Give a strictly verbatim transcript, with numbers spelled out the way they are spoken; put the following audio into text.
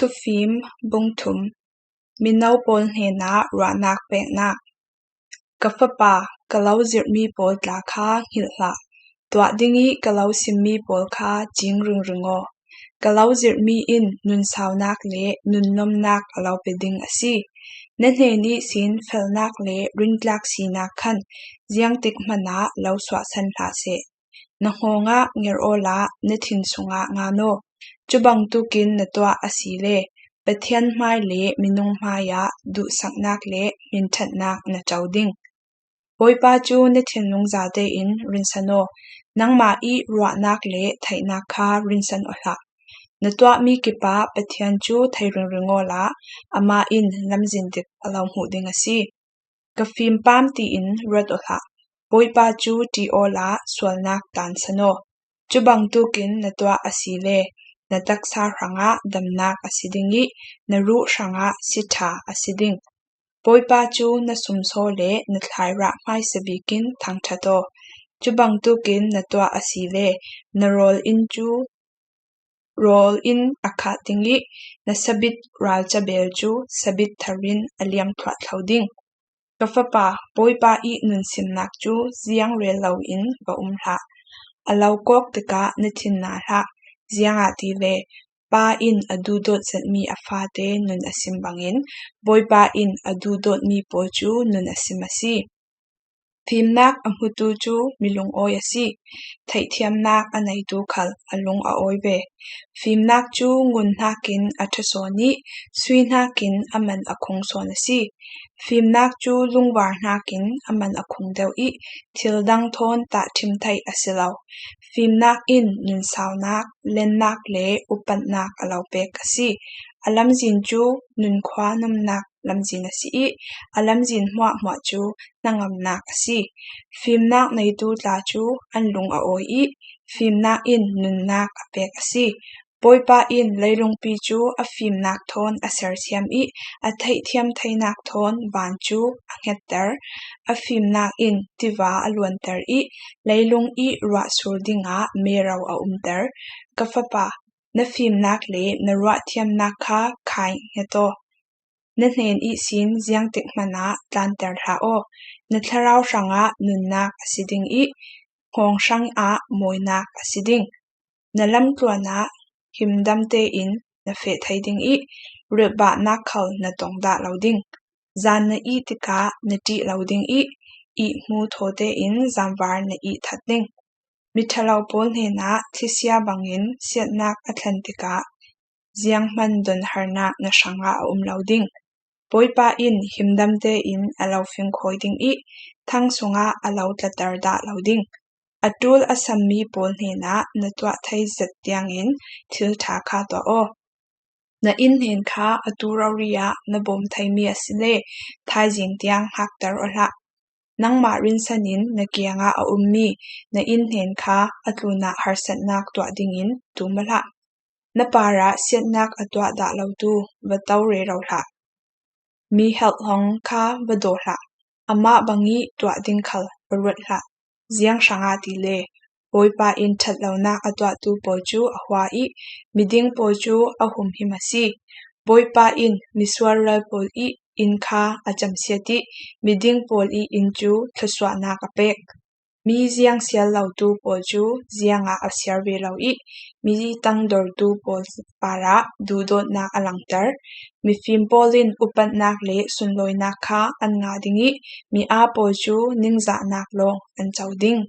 Thuphim bung thum. Mino pawl hnenah ruahnak peknak. Ka fapa, ka lo zirhmi pawl tla kha hngilh hlah. Tuah ding ih ka lo simmi pawl kha cing ringring aw. Ka lo zirhmi in nun saunak le nun nomnak a lo pe ding a si. Na hnen ihsin felnak le rintlak sinak khan ziangtik hmanah lo suahsan hlah seh. Na hngawngah ngerh awla na thin sungah ngan aw. Cubangtukin na tuah a si le Pathian hmai le minung hmaiah duhsaknak le hminthatnak na co ding. Bawipa cu na thinlung zate in rinsan aw. Nangmah ih ruahnak le theihnak kha rinsan aw hlah. Na tuahmi kipah Pathian cu thei ringring awla amah in lamzin dik a lo hmuh ding a si. Ka fim pam tiin ruat aw hlah. Bawipa cu ṭih awla sualnak tansan aw. Cubangtukin na tuah a si le na taksa hrangah damnak a si ding ih na ruh hrangah siṭha a si ding. Bawipa cu na sumsaw le na thlairah hmaisa bikin thangṭhat aw. Cubangtukin na tuah a si le na rawl in cu rawl in a khah ding ih na sabit ralcabel cu sabit thar in a liam thluahthlo ding. Ka fapa, Bawipa ih nunsimnak cu ziang rel loin va um hlah. A lo kawk tikah na thin na hlah, ziangahtile Pa in a duhdawt zetmi a fate nun a sim bangin Bawipa in a duhdawtmi pawl cu nun a sim a si. Fimnak a hmutu cu mi lungawi a si. Theihthiamnak a neitu khal a lung a awi ve. Fimnak cu ngun hnakin a ṭha sawn ih sui hnakin a man a khung sawn a si. Fimnak cu lungvar hnakin a man a khung deuh ih thil dang thawn tahṭhim theih a si lo. Fimnak in nun saunak, lennak le upatnak a lo pek a si. A lamzin cu nun khua nomnak lamzin a si ih a lamzin hmuahhmuah cu hnangamnak a si. Fimnak neitu tla cu an lung a awi ih fimnak in nunnak a pek a si. Bawipa in leilungpi cu a fimnak thawn a sersiam ih a theihthiam theinak thawn van cu a hngetter. A fimnak in tiva a luanter ih leilung ih ruah sur dingah mero a umter. Ka fapa, na fimnak le na ruahthiamnak kha khai hnget aw. Na hnen ihsin ziangtik hmanah tlanter hlah aw. Na thlarau hrangah nunnak a si ding ih hngawng hrangah mawinak a si ding. Na lamtluan ah himdam tein na feh thei ding ih rilhbahnak khal na tong dah lo ding. Zan na ih tikah na ṭih lo ding ih ihmu thaw tein zanvar na ih that ding. Miṭhalo pawl hnenah thlisia bangin siatnak a thlen tikah zianghman donharnak na hrangah a um lo ding. Bawipa in himdam tein a lo fingkhawi ding ih thang sungah a lo tlater dah lo ding. A ṭul a sammi pawl hnenah na tuah thei zet tiangin thil ṭha kha tuah aw. Na inn hnen kha atu rori ah na bawm theimi a si le thaizing tiang hngakter aw hlah. Nangmah rinsan in na kiangah a ummi na inn hnen kha a tlunah harsatnak tuah dingin tum aw hlah. Na parah siatnak a tuah dah lotu va to rero hlah. Mi helhhong kha va daw hlah. Amah bangih tuah ding khal va ruat hlah. Ziang hrangah tile Bawipa in ṭhatlonak a tuahtu pawl cu a hua ih miding pawl cu a humhim a si. Bawipa in misual ral pawl ih inn kha a camsiat ih miding pawl ih inn cu thluasuahnak a pek. Mi ziang sial lotu pawl cu ziangah a siar ve lo ih mi tangdortu pawl parah duhdawtnak a langter. Mifim pawl in upatnak le sunlawinak kha an ngah ding ih mi aa pawl cu ningzahnak lawng an co ding.